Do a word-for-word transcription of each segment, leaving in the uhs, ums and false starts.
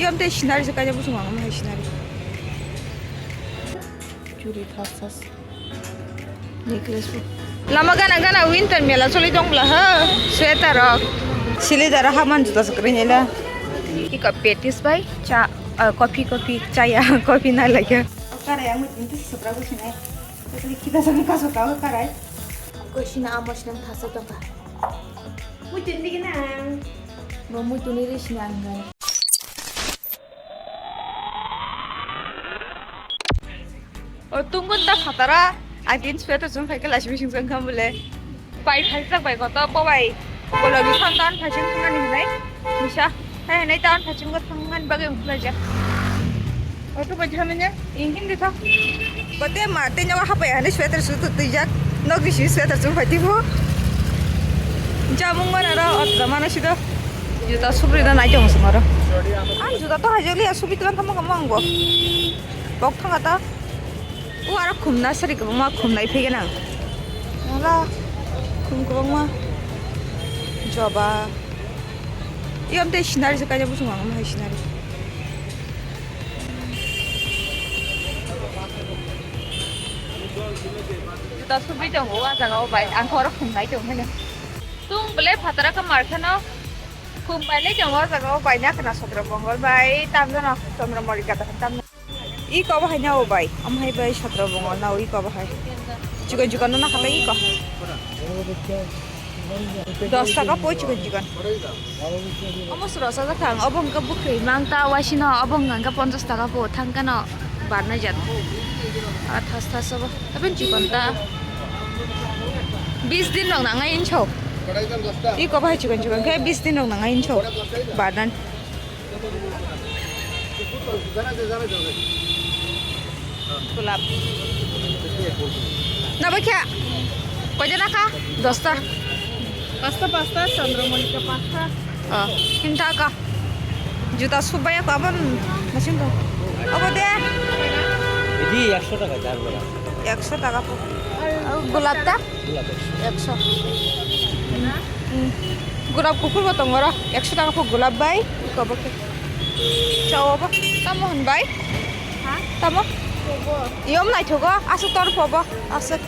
Yom tei scenery se kaisa busung ang omo hai scenery. Churi thas thas. Necklace bo. Lama gana gana winter mela choli tong bla ha. Sweater rok. Sili dara ha man juta se kwrwi nela. Iko petis bai cha, ah, coffee, coffee, chaya, coffee na lagya. Karai ang mutin tu sabra bo sinai. Kita sama kaso kau karai. Ko sina amo sinang thasa tongka. Mutin digi nang. Bo mutin ri sinang ngai. O tungun ta phatara, ang tin sweater chum phaikhe lachi bising chang kham bole. Pai phaijak bai koto bo bai. Bolo bisang tan phaising thangani hinai. Misa, hai hinai tan phaising ko thangani bagwi ukhla ja. O to bai thangani ne, ingin de tha. Kote ma te nyawa hapai hinai sweater su tu twijak. Nok bisi sweater chum phai tibo. Jamung mana ro, ot mana sido. Juta subri da nai jong sumaro. Ang juta to hajoli asubri tuan thamo kamo ang bo. Bok thanga ta. O aro khum nasari kwbangma khum nai phege nang. Hala khum kwbangma. Joba. Iyam tei scenery se kaisa busung ang hai scenery. Juta subri tongo o jaga o bai. Ang khe oro khum nai tong hino. Tung bele phatara khe mar kheno. Khum bai le tongo o jaga o bai na khna sotro bongol bai. Tam jana Chandra Mori gata tam. Iko bo hai na o bai, am hai bai satra bongo na o iko bo hai. Chikon chikon no na khatai iko. Dos taka po chikon chikon. Omo sura sa kha ang obo hwnkha bwkhwi mang ta waisino obo hwnkha ponchas taka po thang kano barnai jat. A thas thas obo. Abin chikon ta. Bis din rok nangai inchok. Iko bo hai chikon chikon khe bis din rok nangai inchok. Barnan. Golap. Na bai kha? Koita na kha? Dosta. Pasta, pasta, Chandra Mallika pasta. Oh, hinta ka. Juta subaya ko abon nasin to. Abo de. Idi ekso taka jar bora. Ekso taka po. Golap ta? Golap ekso. Ekso. Hmm. Golap kuphur bo tongo ro. Ekso taka po golap bai. Iko bo khe. Chao bo. Tamo hwn bai? Ha? Tamo? Kobo. Iyom naithogo. Aswk tor po bo. Aswk.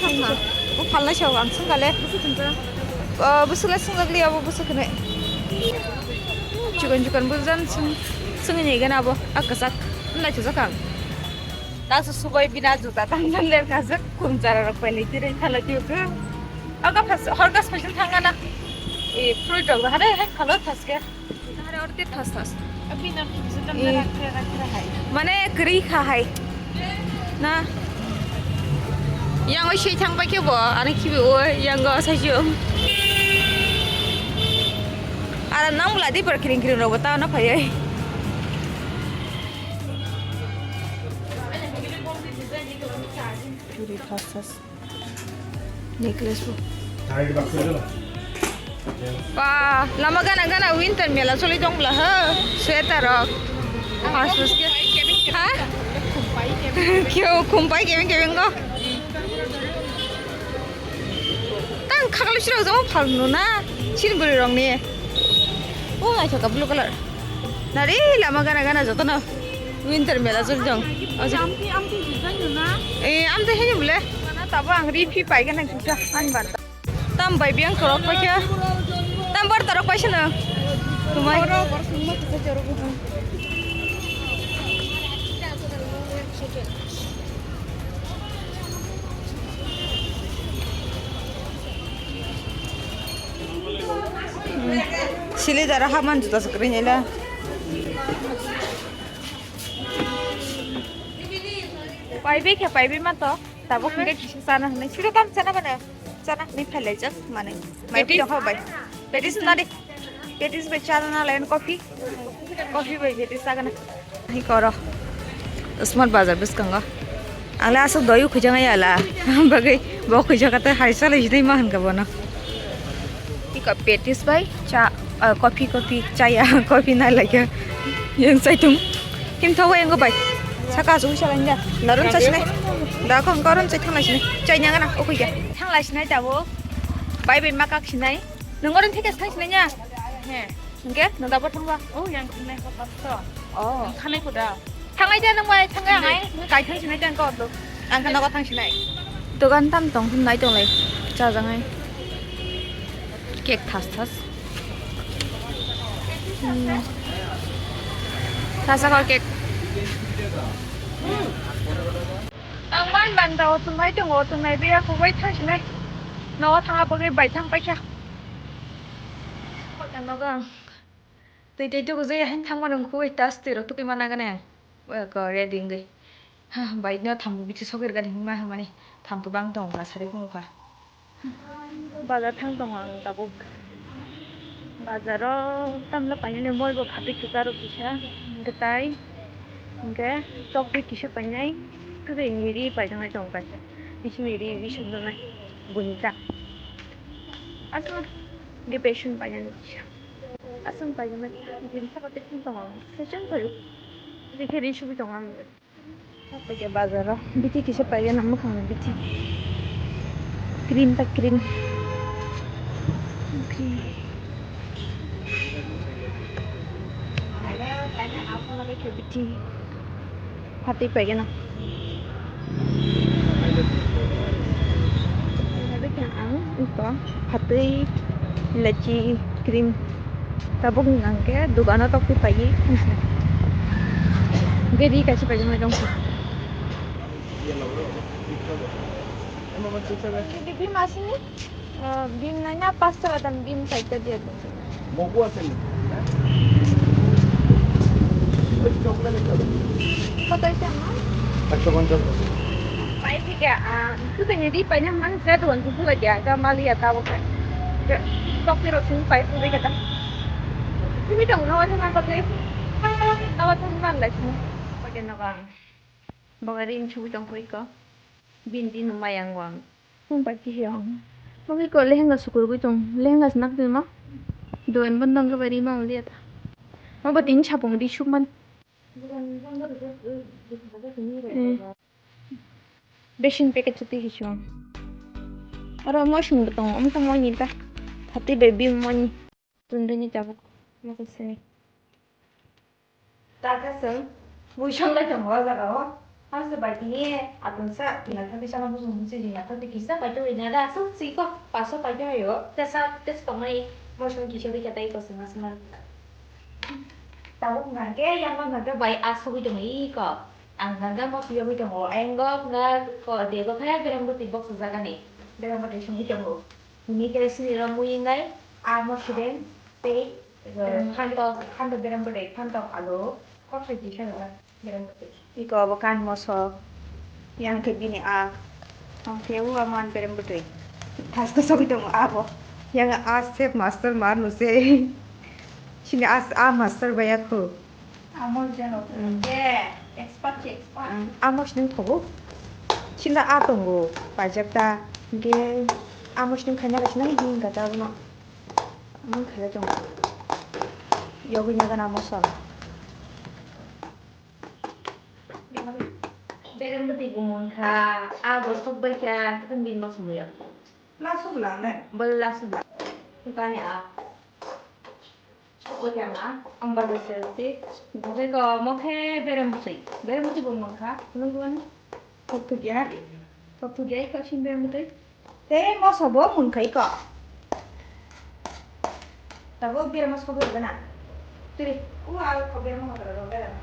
Thanma. Bo phalnai sao ang swngkale. Buswk hwnka? Oh, buswk le swngjakli abo buswk hwnwi. Chikon chikon bujan swng, swngni gana abo. Ak kwchak. Naithojak ang. Daso subai bina juta tangsan ler kajak kum jara rok pai lai tireng khala tiyo ke. Aga phas hor gas phas thangana. E fruit rok hare hai khalo thaske. Hare orte thas thas. Abina juta Eh. Rakre rakre hai. Mane kri kha hai. Na. Yang oi sei thang pai ke bo ani khibi o yang go sai jo. Ara nang bla di par kring kring rok ta na phai ai. Churi thas thas. Necklace bo. Ba, lama gana gana winter mela choli tong bla ha. Sweater rok. Khas bus ke. Ha? Kyo khumpai kebeng kebeng go. Tang khakal siro jamo phal nu na. Chin buri rong ni. O ngai thoka blue color. Nari lama gana gana joto no. Winter mela choli tong. Amti, amti design no na? Eh, amti hini bole. Mana tabo ang ri phi pai gana kisa an bar. Tam bai biang korok pai kha. Tam bar torok pai sino. Tumai. Sili dara haman juta sakri nila. Paibe khe paibe ma to. Tabuk hingke kisa chana hinwi. Siro tam chana bana. Chana hinwi phailaijak mane. Mai Petis? Pilo ho bai. Petis na de. Petis bai chana na lain coffee. Coffee bai petis chagana. Hi koro. Smart bazar bwskango. Ang le aswk doi ukhuijak ya la. Bagwi bo khuijak kata hai salai jinai ma hinka bono. Iko petis bai cha, ah, coffee, coffee, chaya, coffee na lagya. Yang saitung. Him thago yang bai. Saka su sa lanja. Naron sa sinai. Da ko koron sai thang lai sinai. Chai nyanga na, okoi ya. Thang lai sinai tabo. Bai bai makak sinai. Nung oron thike thang sinai nya. He. Hingke, nung dabo thangba? Oh, yang khanai ko pasto. Oh. Khanai ko da. Thangnai de nung bai, thangnai ang ai. Nung kai thang sinai de ang ko do. Ang khe nogo thang sinai. Dogan tam tong, nai tong lai. Chajangai. Cake thas thas. Hmm. Thasa ko cake. Ang man man da, o tunai tongo, o tunai biya ko bai thang sinai. Nogo thangna bagwi bai thang paikha. Nogo ang. Twi twi tugu je hain thangma nung khui tas twi rok tukui mana gane. Ko ready wngwi. Ha, bike no thambu bithi sogwi rwgani hwnma hwnmani. Tham kwbang tongo ka sari phunukha. Bazar thang tongo ang tabuk. Bazaro tamle painani moi bo phatwi kwcharo kisa. Hwnkhe tai. Hwnkhe tokwi kisa painai. Kwrwi ni ri paijaknai tongo kaisa. Bisingni ri bising nai. Buini ta. Aswk. Hwnkhe besun painani kisa. Aswk painani. Buini ta kote thang tongo. Session paio. Hwnkhe ri subui tongo ang. Paikha bazaro bithi kisa paikha na mwkhang ni bithi. Cream ta cream. Cream. Bithi. Phatwi paikha na. Ang ito phatwi. Lachi cream. Tabuk hwnkha hwnkhe dukano tokti paiwi. Gari kaisa paijaknai tongkha. Bim asini? Oh, bim naina pasto adam bim saita dia. Mogu asini. Koto ita ma? Ekso ponchas. Pai thike, ah, itu tanya di pai nang man saya tuan kuku lagi ada mali ya tahu kan. Tok ni rosung pai tu dia kata. Ini dong nawa tu man pakai. Nawa tu man lagi. Pakai nawa. Bagari ini chui tong koi ko. Bindi no mayang wang. Hum pai ki hiong. Mami ko lehenga sukur gui tong. Lehenga snak tu ma. Doen bondong ke bari ma uliata. Ma batin chapung di sukman. Eh. Besin packet chuti hichung. Aro mo sung tong, om tong mo ni ta. Thati baby mo ni. Tunduni tabuk. Mo ko se. Ta ka sung. Bui song lai tong o jaga o. Haste bai tini atun sa tina thati sama busung busi jina thati kisa bai tu ina da sung si ko. Paso bai tu ayo. Tesa tes tong ai. Mo sung kisa bai kata iko sung asma. Tabuk nangke yang nangke bai asugui tong iko. Ang nangka mo piyogwi tongo. Ayang go nga ko dego khe berem bwtwi box jagani. Berem bwtwi songwi tongo. Hini khe sini ro mui wngnai, a mo siden tei, eh, phantok, phantok berem bwtwi, phantok alu, kok sai kisa rwla berem bwtwi. Iko abo kan mosok, yang khe bini a, ang khe u aman berem bwtwi. Thasko sogwi tongo abo. Yang a chef master ma nuse. Sini a, a master baya khu. Amo jeno. Mm. Ye, expert, expert. Mm, amo sining thogo. Sinda a tongo, paijak ta. Ge, amo sining khaina ka sinang hing ka ta bono. Amo khala tongo. Yogwi naga na mosol. Berem bwtwi bumung kha, a bosok bai kha, tong bin bosong yo. Lasuk lang ne? Bel lasuk lang. Kani a. Ang ba se ti. Bokhe ko mokhe berem bwtwi. Berem bwtwi bo mangkha. Nung gwan. Tok tu gya. Tok tu gya ko sin berem bwtwi. Te moso bo mun khai ko. Tabo berem moso bo gana. Tiri. Ku al ko berem mo ko berem.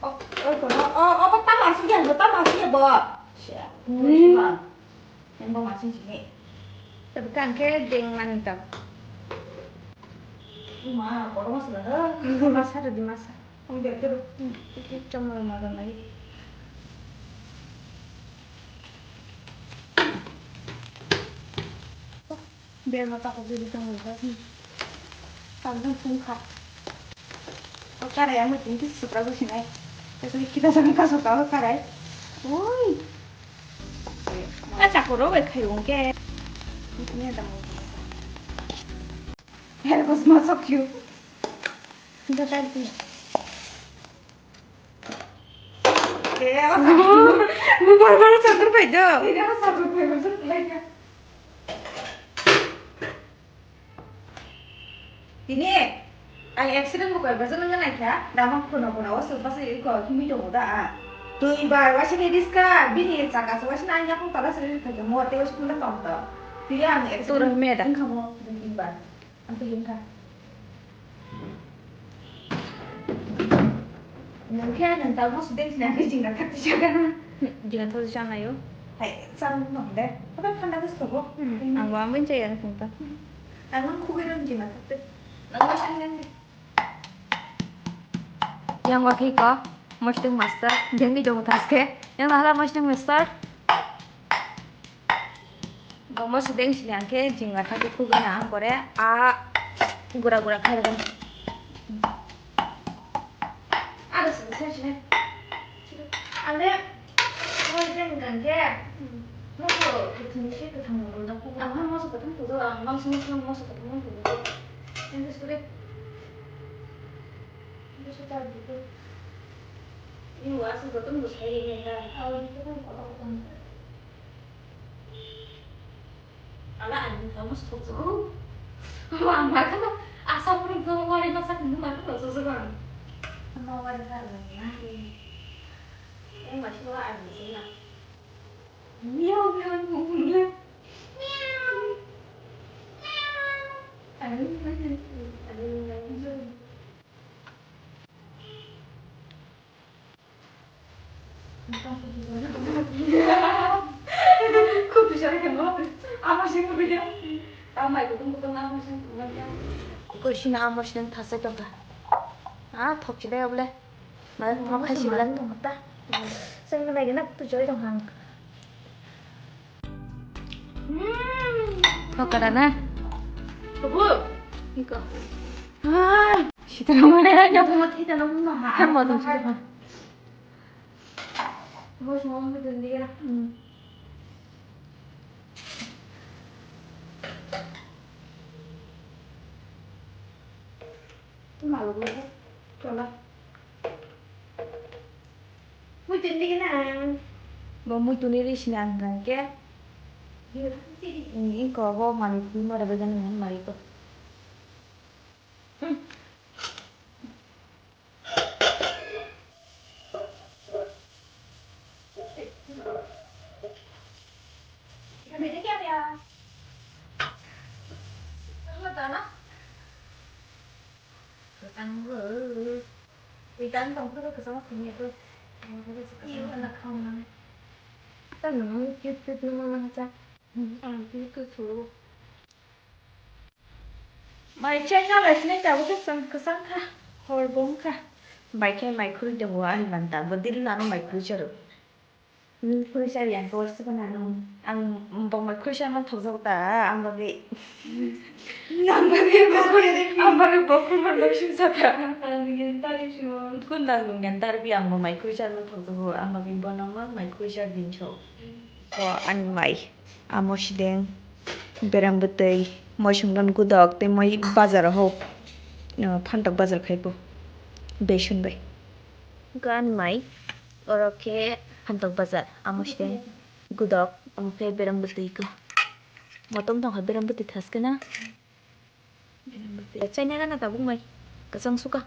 Oh, oh, ko no. Oh, oh, tama si gya, tama si bo. Siya. Hmm. Yang bo masing sini. Tapi kan ke deng man tam. Uma, kotor mas lah. Masa ada di masa. Ang biar terus. Hmm, itu cuma makan lagi. Biar mata aku jadi tanggal lagi. Tanggal pun kha. O karai ang muitin kisa supra gusinai. Tei kita sami kaso tao karai. Oi. A chakoro bai khai wngke. Ini ada mau. Her bos masuk yu. Kita tadi. Eh, apa? Bubar bar sakur pai do. Ini apa sakur pai do? Ini, ang accident bo koi bajak nang nai kha. Dama kono kono o se basa iko kimi tongo da a. Twi bar waisa ni riska bini chaka se waisa nang yakung tala se ri khaja mo te waisa kula tong to. Twi ang accident. Turo me da. Ang kha mo twi bar. Ang twi kha. Nang khe nang tamo se deng sina khe jinga thak tisa kana. Jinga thak tisa nayo. Hai, chang mo de. Apa thanda bas to bo? Ang wa mun chaya nang ta. Ang nang khugui ron jinga thak te. Nang ma sang nang. Yang wakhi ko, mosdeng master, jengni jong thaske, yang nahara mosdeng master. Bo mosdeng sini angke, jing gatha ke khugui na ang kore, a gura gura khai rwgani. Ada sini, sini, sini. Ale, oi, jeng gangke. Moso, kethini se kethang mo da khugui. Ang moso kethang tudo, ang moso, moso, moso kethang mo tudo. Yang ke sudah. Ini wasu betul nggak saya ini kan. Kalau itu kan kotor kan. Ala ani kamu stok tuh. Mama kan asal pun tuh wali masak ini mama tuh susu kan. Mama wali kan lagi. Ini masih wala ani sih lah. Miau miau miau. Miau. Miau. Ani, ani, ani. Khuk bisai khe no. Ama sing khuk bisai. Tamai kutung kutung ama sing khuk bisai. Kuku sina ama sing thasa tongkha. Ah, thok chile obole. Mai ma khai sibla tongkha ta. Sing nai gena tu joi tongkha. Thok kada na. Kuku. Iko. Ah. Sitara mane aja. Tamo thita no ma ha. Tamo thita. Bos mo mo din dia. Hmm. Malu mo. Chola. Mo din dia na. Bo mo tuni ri sina ngan ke. Ni ko bo mani tu mo da ba jan mani ko. Mai chai na lai sinai tabuk khe chwng kwchang kha, hor bo wng kha. Bai khe mai khurui tongo ani manta, bo dil nano mai khurui charo. Mai khurui chari ang khe uaisa phano ano. Ang bo mai khurui charma thokjago ta, ang bagwi. Ang bagwi bo khurui, ang bagwi bo khurui ma nang sing saka. Ang bagwi tari simo. Kun nang nung yan tarbi ang bo mai khurui charma thokjago, ang bagwi bo nang ma mai khurui char din so. O ani mai. Amo sideng, berang bwtwi, moi songdan gudok, tei moi bazar ho, uh, phantok bazar khai bo, besun bai. Gan mai, oro khe phantok bazar, amo sideng gudok, amo khe berang bwtwi ko. Motom tong kha berang bwtwi thaske na. Berang bwtwi. Chaina gana tabuk mai, kwchang suka.